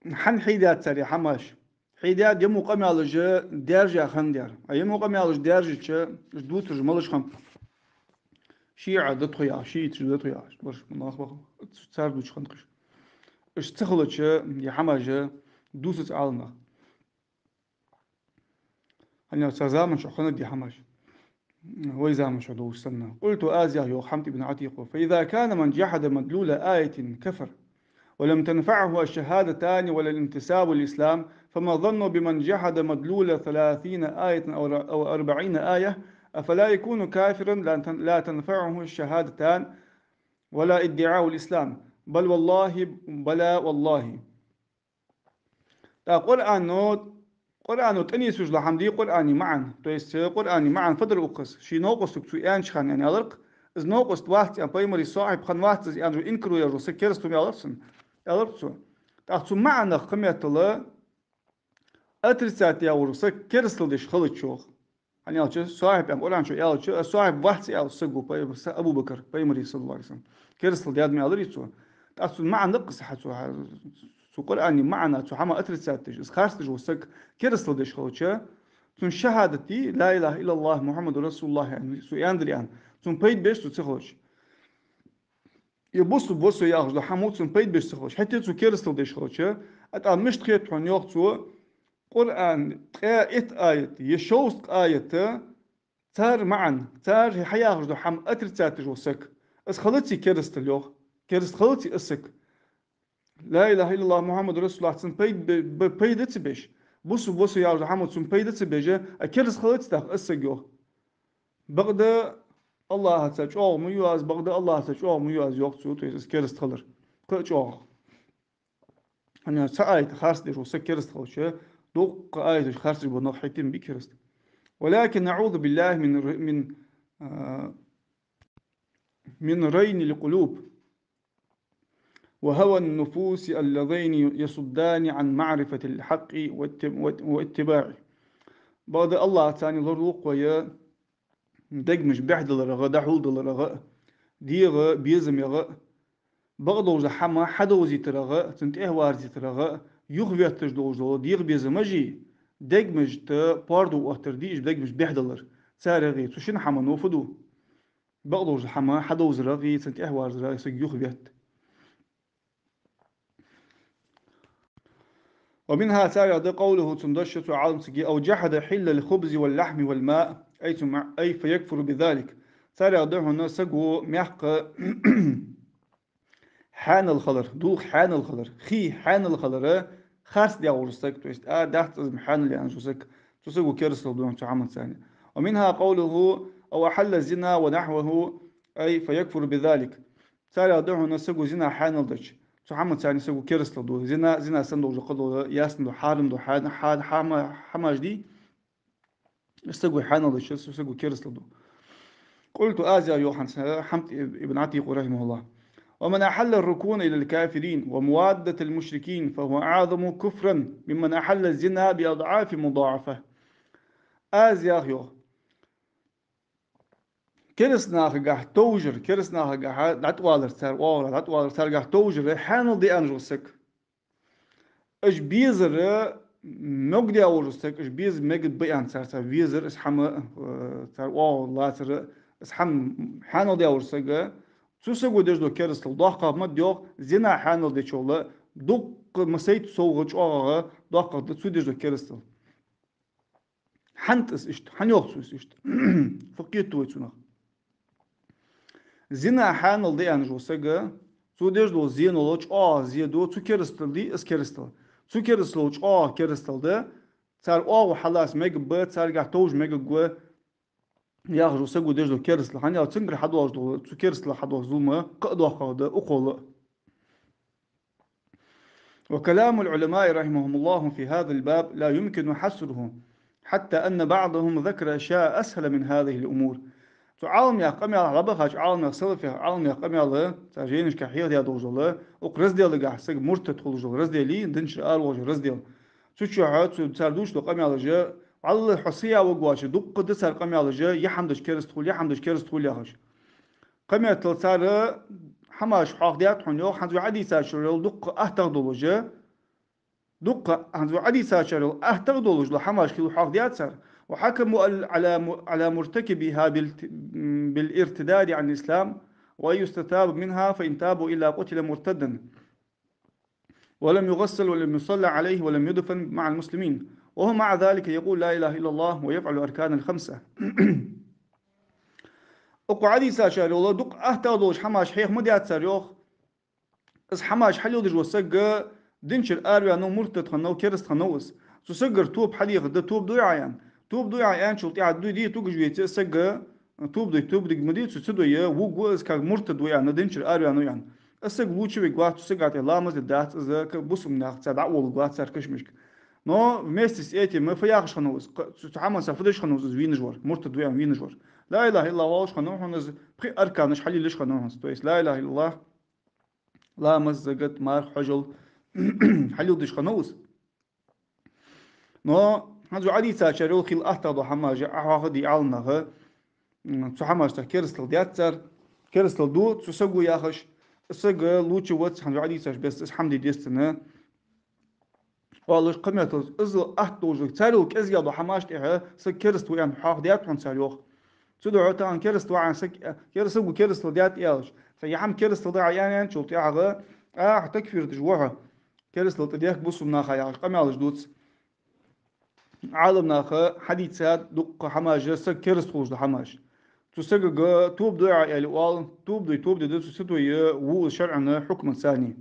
ХӀана хьийдаьд цар ер хӀамаш? Хьийдаьд, ер мо къамаьлаш даьржа хиннадар. А ер мо къамаьлаш даьржача, уж дувцараш малаш хиннаб? ШиӀа да тхо яхаш, шииташ да тхо яхаш, бараш ма нах баха, цар дувцаш хиннад-кх уж. Уж ца хилча, ер хӀамаш дувцац Ӏаламнаха. ХӀана аьлча цар заман чухь хиннад ер хӀамаш. Вай заман чухь долаш санна. قلت, аз яхар, йоах Хьамд ибн Ӏатикъо: فإذا كان من جحد مدلول آية كفر، ولم تنفعه الشهادتان ولا الانتساب للإسلام، فما الظن بمن جحد مدلول ثلاثين آية أو ر-، أو أربعين آية؟ أفلا يكون كافرا لا تن-، لا تنفعه الشهادتان ولا ادعاء الإسلام؟ بل والله، بلى والله. ТӀаккха Къуръано, Къуръано тӀанийсвеш дола хӀама дий, Къуръана маӀан. То есть, э, Къуръана маӀан фу дар укхаза? Ший новкъостага цо аьннача хана аьнна аьлар-кх, из новкъост вац аьнна, пайхамара сахьиб хинна вац из аьнна, инкарло яь вола саг кераста ва аьлар цунна, аьлар-кх цо. ТӀаккха цу маӀанах кхы меттел отрицать яь вола саг керастал деш хилча, йоах. ХӀана аьлча, сахьиб аьнна Къуръан чу аьлча, а сахьиб вац аьнна саг ва, пай-, са-, Абу Бакр, пайхамара, саллаллаху Ӏалайхи ва саллам. Керастал даьд ма аьларий цо. ТӀаккха цун маӀан да-кх из хьа цо, хьа-, цу Къуръана маӀан, цу хӀаман отрицать деш, из харцдеш вола саг керастал деш хилча, цун шахӀадат, لا إله إلا الله محمد رسول الله аьнна, цо аьннадар аьнна, цунна пайда беш цо ца хилча. Е бусалба ва со яхаш дола хӀама цунна пайда беш ца хилча, хӀаьта а цо керастал деш хилча, а тӀаккха мишта хет хьона, йоах цо, Къуръана ткъаь итт аят, е шовзткъа аят, цар маӀан, цар хьаяхаш дола хӀама отрицать деш вола саг. Из хилаций керастал, йоах. Кераста хилаций из саг? لا إله إلا الله محمد رسول الله цунна пайда бе-, бе-, пайда ца беш. Бусалба ва со яхаш дола хӀама цунна пайда ца беш, а кераста хилаций тӀаккха из саг, йоах. Бакъда АллахӀаца чӀоагӀа ма ю аз, бакъда АллахӀаца чӀоагӀа ма ю аз, йоах цо, то есть из кераста хилар. Кхы а чӀоагӀа. ХӀана аьлча цхьа аят харцдеш вола саг кераста хилча, дуккха аяташ харцдеш бола нах хӀаьта а бий кераста. ولكن نعوذ بالله من ر-، من، آه، من رين القلوب وهوى النفوس اللذين يصدان عن معرفة الحق وات-، وات-، واتباعه. Бакъда АллахӀаца лоралу-кх вай дегамаш бӀехдаларах а, дӀахьулдаларах а, дегӀа безамех а, бакъдолча хӀаман хьадовзийтарах а, цунна тӀехьаверзийтарах а, юхаветташ долаш дола дегӀа безамаш а, дегамашта паргӀато оттар дий уж дегамаш бӀехдалар. Царех а, цу шин хӀамано фу ду? Бакъдолча хӀаман хьадовзарах а, цунна тӀехьаверзарах а саг юхаветт. ومنها, царех да, قوله, цун дош, цу Ӏалам сага: أو جحد حل الخبز واللحم والماء، أي ثم، أي فيكفر بذلك. Царех да хьона саго маькх хьанал хилар, дулх хьанал хилар, хий хьанал хилар харцдеш вола саг, то есть, а, дац из хьанал аьнна вола саг, цу саго керастал ду хьона цу хӀаманца. ومنها قوله: أو أحل الزنا ونحوه، أي فيكفر بذلك. Царех да хьона саго зина хьанал дича, цу хӀаманца саго керастал ду. Зина, зина санна долаш кхыдола, ясно дола, хьарам дола, хьа-, хьа-, хӀама-, хӀамаш дий, саго хьанал дича, цу саго керастал ду. قلت, аз яхар, йоах хьона, Хьамд ибн Ӏатикъо, رحمه الله: ومن أحل الركون إلى الكافرين وموادة المشركين فهو أعظم كفرا ممن أحل الزنا بأضعاف مضاعفة. Аз яхар, йоах, кераста нахагахьа товжар, кераста нахагахьа дӀатӀавалар, цар оагӀорахьа дӀатӀавалар, царгахьа товжар хьанал да аьнна вола саг. Уж безар мегаш вола саг, уж беза мегаш ба аьнна цар, цар везар, из хӀама, э, цар оагӀув лацар, из хӀама хьанал даь вола саг, Цу саго деш дола керастал доккхагӀа ма да, йоах, зина хьанал дечул а, дукха масайта совгӀа чӀоагӀагӀа доккхагӀа да цо деш дола керастал. ХӀанз из иштта, хӀана йоах цо из иштта? Фу кхетаду вай цунах? Зина хьанал да аьнна вола саг, цо деш дола зенал чӀоагӀа зе да цу керастала, из керастал. Цу керастала чӀоагӀа керастал да, цар оагӀув хьалаца мегаргба, царгахьа товш мегаргва, яхаш вола саго деш дола керастал. ХӀана аьлча цунгара хьадоагӀаш дола, цу керастала хьадоагӀа зулам кхы а доккхагӀа да укхул а. وكلام العلماء رحمهم الله في هذا الباب لا يمكن حصره، حتى أن بعضهم ذكر أشياء أسهل من هذه الأمور. Цу Ӏаламнаьха къамаьлах, лабахача Ӏаламнаьха, салафех Ӏаламнаьха къамаьла, цар жайнашка хьехадаь долаш дола, укх разделагахьа саг муртад хулаш дола раздел, динчара араволаш раздел. Цу чухьа цу цар дувцаш дола къамаьлаш, валлахӀи, хьо сая вагвача, дукха да цар къамаьлаш, е хӀама дича кераста хул, е хӀама дича кераста хул яхаш. Кхыметтел цар хӀамаш хьоахадаьд хьона, йоах, хӀанз вай Ӏодийцачарел дукха аттагӀа долаш, дукха хӀанз вай Ӏодийцачарел аттагӀа долаш дола хӀамаш хила хьоахадаьд цар. وحكموا على، على مرتكبها بال، بالارتداد عن الإسلام، وأن يستتاب منها، فإن تاب وإلا قتل مرتدا، ولم يغسل ولم يصلى عليه ولم يدفن مع المسلمين، وهو مع ذلك يقول لا إله إلا الله ويفعل أركان الخمسة. Укх Ӏодийцачарел дукха аттагӀа долаш хӀамаш хьеха ма даьд цар, йоах. Из хӀамаш хьалеладеш вола саг динчара араваьннав, муртад хиннав, кераста хиннав из. Цу сагагара тоба хьадехаргда, тоба дой Ӏа аьнна. Тоба дой Ӏа аьнначул тӀехьагӀа дой, де тугаш веце, из саг тоба дой, тоба дергма дий цо, ца дой, вувргва из, как муртад ва аьнна, динчара араваьннав аьнна. Из саг лувчавергвац, цу сагагахьа ламаз дергдац из, как бусалба нах цар дӀаволларгвац цар кашамашка. Но вместе с этим фу яхаш хиннав из, кх-, цу, цу хӀаманца фу деш хиннав из вийнаш вар, муртад ва аьнна вийнаш вар? لا إله إلا الله оалаш хиннав хьона из, пхи арканаш хьалелаеш хиннав хьона из. То есть لا إله إلا الله, ламаз, закат, марха, хьажол хьалеладеш хиннав из. Но хӀанз вай Ӏодийцачарел хила аттагӀа дола хӀамаш Ӏохьоахаде Ӏаламнаха, м, цу хӀамашца керастал даьд цар, керастал ду цу саго яхаш, саг лувчавац хӀанз вай Ӏодийцача беса из хӀама де деза цунна. Оалаш кхыметтел из атта долаш, царел кӀезигагӀа дола хӀамаш тӀехьа саг кераста ва аьнна хьоахадаьд хьона цар, йоах. Цудухьа тахан кераста ва аьнна саг, кер-, саго керастал даьд аьлча, цхьа е хӀама керастал да Ӏа аьнна аьнначул тӀехьагӀа, а, хьо такфир деш ва хьо. Керастал тӀадехк бусалба наха яхаш къамаьлаш дувц. Ӏаламнаха хьадийцад дукха хӀамаш, саг кераста хулаш дола хӀамаш. Цу сагага тоба дой Ӏа аьле оал, тоба дой, тоба дергда цо, ца дой, ву из шарӀан хьукмаца царна.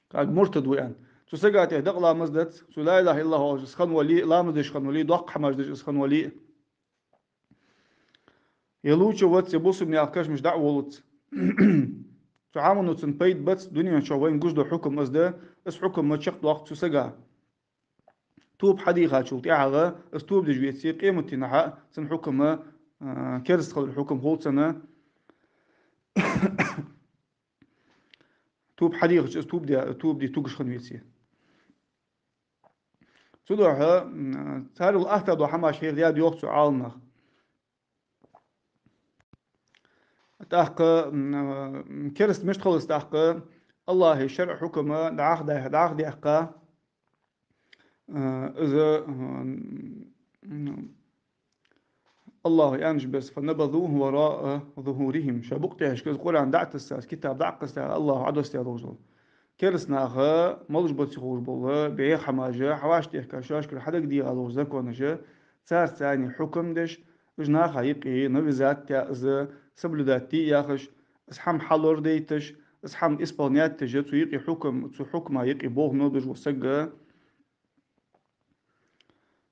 Как муртад ва аьнна. Цу сага тӀехьа дакъа ламаз дац, цо لا إله إلا الله оалаш из хинна вале а, ламаз деш хинна вале а, доккха хӀамаш деш из хинна вале а. Е лувчавац, е бусалба наьха кашамашка дӀаволлац. Цу хӀамано цунна пайда бац, дунен чу вайна гуш дола хьукам из да, из хьукам чакхдоаккх цу сага. Тоба хьадийхачул тӀехьагӀа, из тоба деш веце, къематдийнахьа цун хьукам, а, кераста хилара хьукам хул цунна. Тоба хьадийхача из тоба де, тоба де тугаш хинна веце. Цудухьа, м, царел атта дола хӀамаш хьеха даьд, йоах, цу Ӏаламнаха. ТӀаккха, м, кераста мишта хул из тӀаккха, АллахӀа шарӀа хьукам дӀахо даь-, дӀахо даьккха, а, из, а, м, АллахӀа аьннача беса: «فنبذوه وراء ظهورهم». Шоай букъа тӀехьашка из Къуръан дӀа а тесса, из китаб дӀа а кхесса, АллахӀа Ӏодоссадаь долаш дола. Кераста наха малаш ба ца ховш бола бӀеха хӀамаш, хьавӀашагӀтехка шоашкара хьадагадеха долаш законаш, царца царна хьукам деш, уж наха юкъе навязать даь, из соблюдать де яхаш, из хӀама хьалорадайташ, из хӀама исполнять деш, цу юкъе хьукам, цу хьукма юкъе болх мел беш вола саг,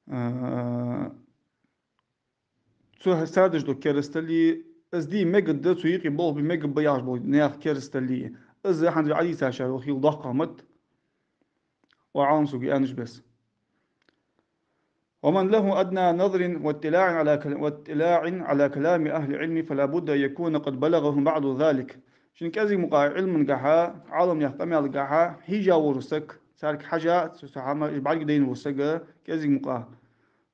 а, цу хьа-, цар деш дола керастал, из де мегаргда, цу юкъе болх бе мегаргба яхаш бола наьха керастал. Из хӀанз вай Ӏодийцачарел хила доккхагӀа ма да, укх Ӏаламсаго аьннача беса. «ومن له أدنى نظر واطلاع على كل-، واطلاع على كلام أهل العلم فلا بد أن يكون قد بلغه بعض ذلك». Шийна кӀезига мукъагӀа Ӏилмангахьа, Ӏаламнаьха къамаьлагахьа хьежа вола саг, царга хьежа, цу, цу хӀама бӀаргадайна вола саг кӀезига мукъагӀа.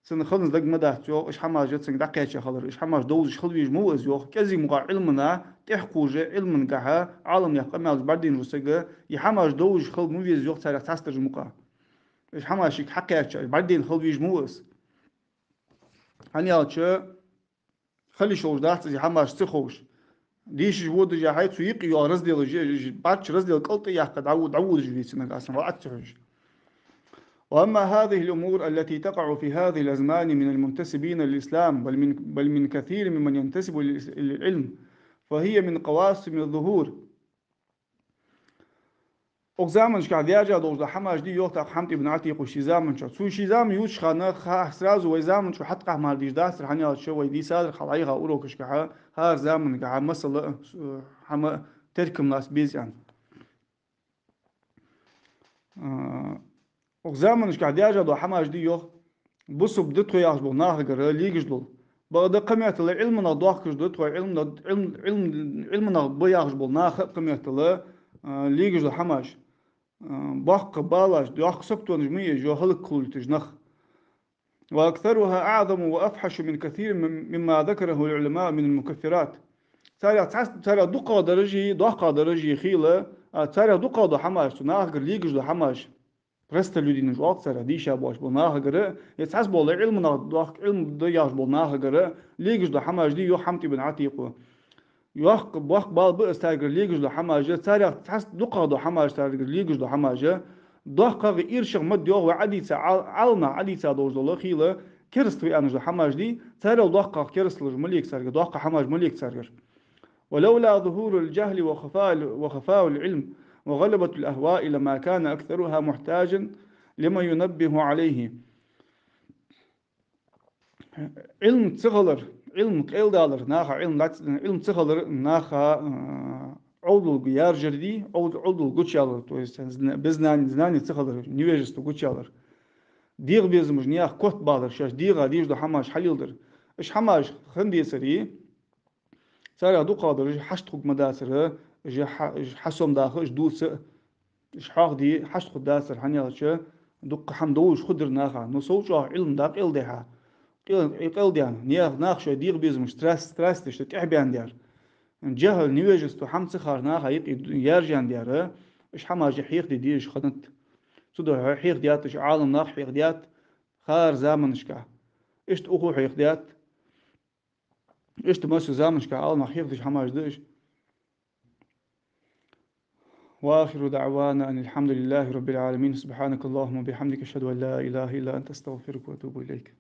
Цунна ханна дага ма дац, йоах, уж хӀамаш цунга дӀакхаьча хилар, уж хӀамаш довзаш хила везаш ма ва из, йоах. КӀезига мукъагӀа Ӏилмана тӀехьакхувш, Ӏилмангахьа, Ӏаламнаьха къамаьлаш бӀаргадайна вола саг, е хӀамаш довзаш хила ма веза, йоах, царех цхьастараш мукъагӀа. Уж хӀамаш шийга хьакхаьча, бӀаргадайна хила везаш ма ва из. ХӀана аьлча, хила йиш йолаш дац из хӀамаш ца ховш. дешаш водаш хьай, цу юкъе йола раздел, ж-, ж-, бӀарчча раздел кӀалтӀа а яьккха, дӀаву-, дӀаводаш веце нагахь санна, валлахӀи, Ӏа ца хьожаш. وأما هذه الأمور التي تقع في هذه الأزمان من المنتسبين للإسلام، بل من، بل من كثير ممن ينتسب للإس-، للعلم، فهي من قواسم الظهور. Укх заманашка даьржа долаш дола хӀамаш да, йоах тӀаккха Хьамд ибн Ӏатикъо ший заман чу. Цо ший зама ювцаш хана, ха-, сразу вай заман чу хьатӀакхахьа мара дийша дацар, хӀана аьлча вай дийцадар хьалхагӀа урокашка, хӀара заманга масала, э, хӀама теркам лаца беза аьнна. А, укх заманашка даьржа дола хӀамаш да, йоах, бусалба да тхо яхаш бола нахагара лигаш дола. Бакъда кхыметтел Ӏилманах доахкаш да тхо, Ӏилманах, Ӏилм-, Ӏилм-, Ӏилманах ба яхаш бола наха а кхыметтел, а, лигаш дола хӀамаш. А, боккха балаш, йоккха саготонаш ма йий уж, йоах, хӀалакхулийташ нах. وأكثرها أعظم وأفحش من كثير من، مما ذكره العلماء من المكفرات. Царех цхьацца, царех дукхагӀдараш а, доккхагӀдараш а хила, а, царех дукхагӀа дола хӀамаш, цу нахагара лигаш дола хӀамаш. Простолюдинаш оал царех, дийша боацаш бола нахагара, е цхьацца бола Ӏилманах доахк-, Ӏилма да яхаш бола нахагара лигаш дола хӀамаш да, йоах Хьамд ибн Ӏатикъо. Йоккха, боккха бала ба из царгара лигаш дола хӀамаш, царех цхьацца дукхагӀа дола хӀамаш, царгара лигаш дола хӀамаш. ДоккхагӀа, ирчагӀа ма дий, йоах, вай Ӏадийца, Ӏал-, Ӏаламнаха Ӏадийца долаш дола хила, кераста ва аьнна дола хӀамаш да, царел доккхагӀа керасталуш ма лег царгара, доккха хӀамаш ма лег царгара. ولولا ظهور الجهل وخفاء، وخفاء العلم وغلبة الأهواء لما كان أكثرها محتاجا لمن ينبه عليه. Ӏилма ца хилар, Ӏилма къайладалар, наха Ӏилма лац-, Ӏилма ца хилар, наха, а, Ӏовдалга яржар да, Ӏов-, Ӏовдал гучаялар, то есть зна-, без знания, знания ца хилар, невежество гучаялар. ДегӀа безамаш наьха котбалар, шоаш дегӀа дезаш дола хӀамаш хьалеладар. Уж хӀамаш хинна децаре, царех дукхагӀдараш хьашт хургма дацар, уж хьа-, уж хьасомадаха, уж дувца, уж хьоахаде хьашт хургдацар, хӀана аьлча дукха хӀама довзаш хургдар наха. Но сов чӀоагӀа Ӏилма дӀакъайладаьха, къай-, къайладаьнна, наьха, наха шоай дегӀа безамаш, страст-, страсташ тӀехьабаьннадар. ДжахӀал, невежество, хӀама ца хар наха юкъе яржаьннадар, уж хӀамаш хьехаде дезаш хиннад. Цудухьа хьехадаьд уж, Ӏаламнаха хьехадаьд хӀара заманашка. Иштта укхо хьехадаьд. Иштта массо заманашка Ӏаламнаха хьехадеш хӀамаш да уж. وآخر دعوانا أن الحمد لله رب العالمين. سبحانك اللهم وبحمدك، أشهد أن لا إله إلا أنت، أستغفرك وأتوب إليك.